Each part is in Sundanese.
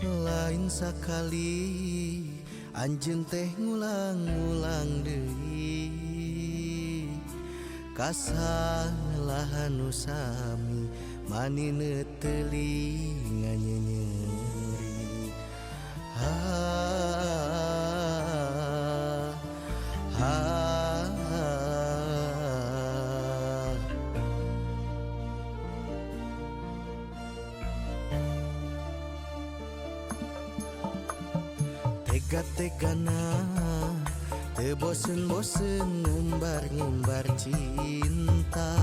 Lain sakali anjeun teh ngulang-ngulang deui, kasalahan nu sami mani telinga nyeri. Ha ha ha. Tega-tegana teu bosen-bosen ngumbar-ngumbar cinta,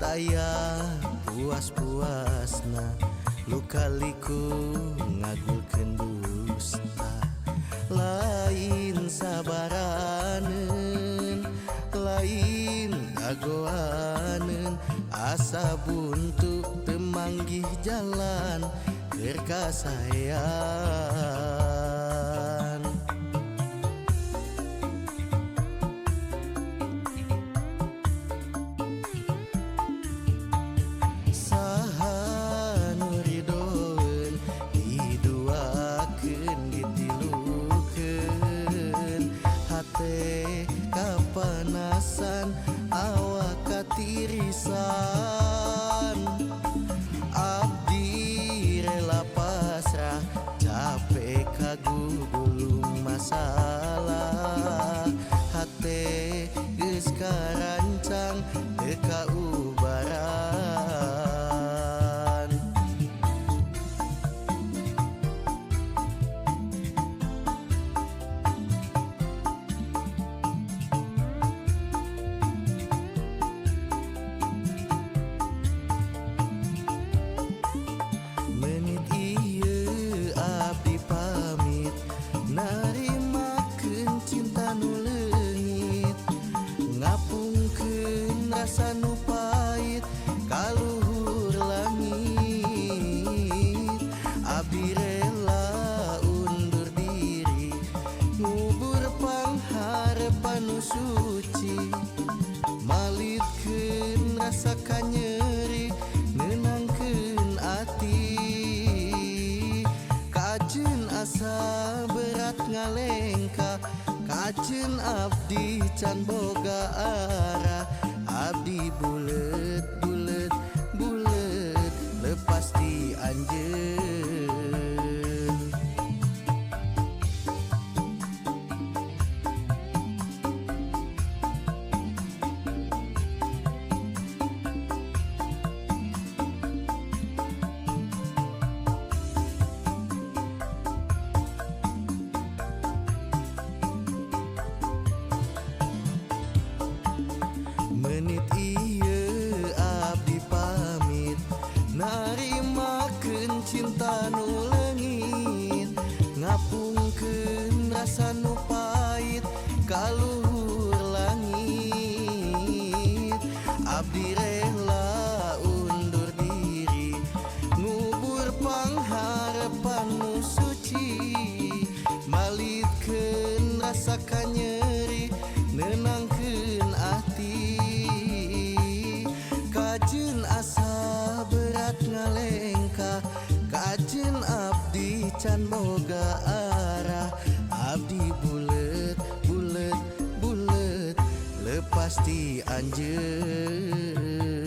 taya puas-puasna luka-liku ngagulkeun dusta. Lain sabaraneun, lain dagoaneun, asa buntu teu manggih jalan keur kasaean. Saha nu ridoeun diduakeun ditilukeun, hate kapanasan awak katirisan. Abdi rela pasrah capek kagugulung masalah, hate geus karancang teu kaubaran. Menit ieu abdi pamit narimakeun cinta nu leungit, ngapungkeun rasa nu pahit ka luhur langit. Abdi rela undur diri ngubur pangharepan nu suci, malitkeun rasa kanyeri neunangkeun ati. Kajeun asa berat ngalengka, kajeun abdi can boga arah. Abdi bulet bulet bulet lepas ti anjeun. Menit ieu abdi pamit narimakeun cinta nu leungit, ngapungkeun rasa nu pahit ka luhur langit. Abdi rela undur diri ngubur pangharepan nu suci, malitkeun rasa kanyeri neunangkeun ati. Kajeun asa berat ngalengka, kajeun abdi can boga arah. Abdi bulet bulet bulet lepas ti anjeun.